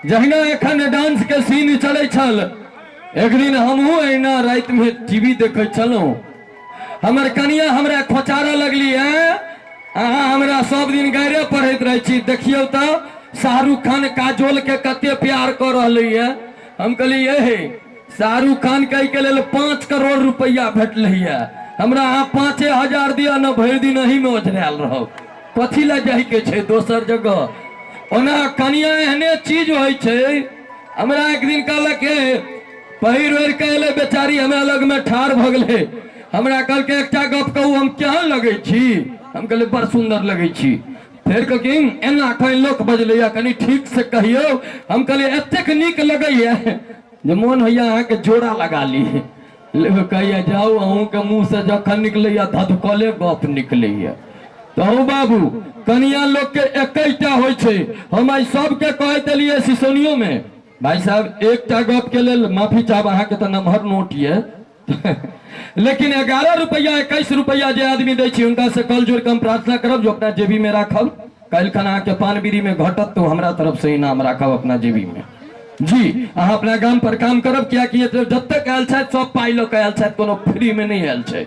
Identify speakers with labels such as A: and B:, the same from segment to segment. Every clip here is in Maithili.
A: जहिना एखन डांस के सीन चलै छल, एक दिन हमहूँ अहिना रातिमे टीवी देखै छलहुँ। हमर कनिया हमरा खोचारऽ लगली, है अहाँ हमरा सब दिन गाइरे पढ़ैत रहै छी, देखियौ तऽ शाहरुख खान काजोल के कते प्यार कऽ रहलै है। हम कहलियै, हे शाहरुख खान के एहिके लेल 5 करोड़ रुपैआ भेटलै है, हमरा अहाँ 5000 दिअ ने, भरि दिन एहिमे ओझरायल रहब, कथी लए जाइके छै दोसर जगह। ओना कनिया एहने चीज होइ छै। हमरा एक दिन कहलक, हे पहिर ओढ़ि के एलै बेचारी, हमरा लगमे ठाढ़ भऽ गेलै, हमरा कहलकै एकटा गप कहू, हम केहन लगै छी? हम कहलियै बड़ सुन्दर लगै छी। फेर कहलकै एना कहीं लोक बजलैया, कनि ठीक से कहियौ। हम कहलियै एतेक नीक लगैया जे मोन होइया अहाँके जोड़ा लगा ली। कहैया जाउ, अहूँके मुँहसँ जखन निकलैया धधकले गप निकलैया। तऽ हौ बाबू, कनिया लोकके एकैटा होइ छै। हम आइ सबके कहैत एलियै सिसोनियोमे, भाई साहब एकटा गप के लेल माफी चाहब, अहाँके तऽ नमहर नोट ये, लेकिन 11 रुपैआ 21 रुपैआ जे आदमी दै छी हुनका से कल जोड़ के हम प्रार्थना करब जो अपना जेबी में राखब, काल्हि खन अहाँके पान बीड़ी में घटत तो हमरा तरफ से इनाम राखब अपना जेबी में। जी अहाँ अपना गाम पर काम करब, कियाकि जतेक आयल छथि सब पाइ लऽ के आयल छथि, कोनो फ्री में नहि आयल छथि।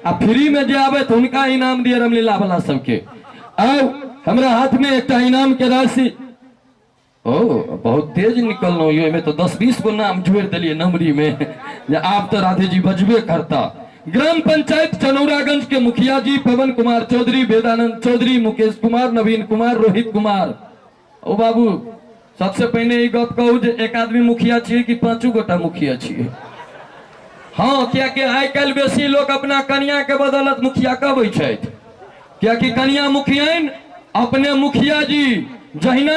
A: आ फ्री में जे आबे तऽ हुनका इनाम दिअ रामलीला वाला सबके। आउ हमरा हाथ में एकटा इनाम के राशि, ओ बहुत तेज निकललहुँ यो, एहिमे तऽ 10-20 गो नाम जोड़ि देलियै नमरी में, जे आब तऽ राधे जी बजबे करता। ग्राम पंचायत चनौरागंज के मुखिया जी पवन कुमार चौधरी, वेदानंद चौधरी, मुकेश कुमार, नवीन कुमार, रोहित कुमार। ओ बाबू सबसे पहिने ई गप कहू जे एक आदमी मुखिया छियै कि 5 गोटा मुखिया छियै? हाँ, कियाकि आइ काल्हि बेसी लोक अपना कनिया के बदौलत मुखिया कहबै छथि, कियाकि कनिया मुखियाइन अपने मुखिया जी। जहिना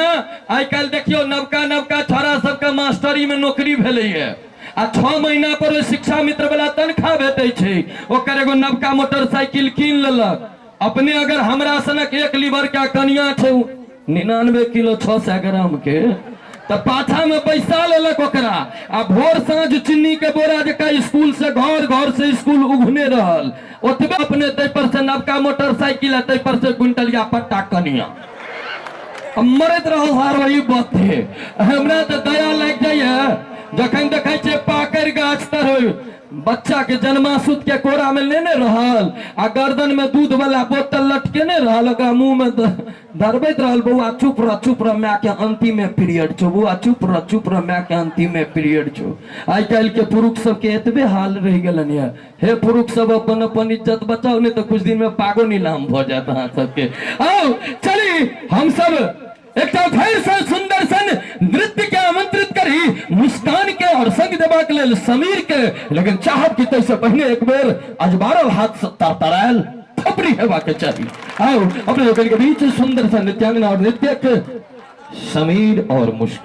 A: आइ काल्हि देखियौ नवका नवका छौड़ा सबके मास्टरी में नौकरी भेलैया आ 6 महीना पर ओहि शिक्षा मित्र वाला तनख्वाह भेटै छै, ओकर एगो नवका मोटरसाइकिल कीन लेलक। अपने अगर हमरा सनक 1 लीवर के कनिया छै 99 किलो 600 ग्राम के, तऽ पाछा में बैसा लेलक ओकरा आ भोर साँझ चीनी के बोरा जकाँ स्कूल से घर, घर से स्कूल उघने रहल। ओतबे अपने तै पर से नवका मोटरसाइकिल आ तै पर से क्विंटलिया पट्टा कनिया मरैत रहल हार वही बथे। हमरा तऽ दया लागि जाइए जखन देखै छियै पाकरि गाछ तर होय बच्चा के जन्मासुत के कोरा में लेने रहल आ गर्दन में दूध वाला बोतल लटकेने रहल, ओकरा मुंह में धरबैत रहल, बौआ चुप रह, चुप रह, माय के अंतिम में पीरियड छौ, बौआ चुप रह, चुप रह, माय के अंतिम में पीरियड छौ। आइ काल्हि के पुरुष सबके एतबे हाल रहि गेलनि ये। हे पुरुष सब अपन अपन इज्जत बचाउ, नहीं तो कुछ दिन में पागो नीलाम भऽ जायत अहाँ सबके। आउ चली हम सब एकटा फेर से सुंदर सन नृत्य के आमंत्रित करी मुस्कान के और संग देबाक लेल समीर के, लेकिन चाहब कि तैसे पहिने एक बेर अजबारल हाथ से तरतरायल थपड़ी हेबाक चाही। आओ अपने लोकनि के बीच सुंदर सन नृत्यांगना और नृत्यक समीर और मुस्कान।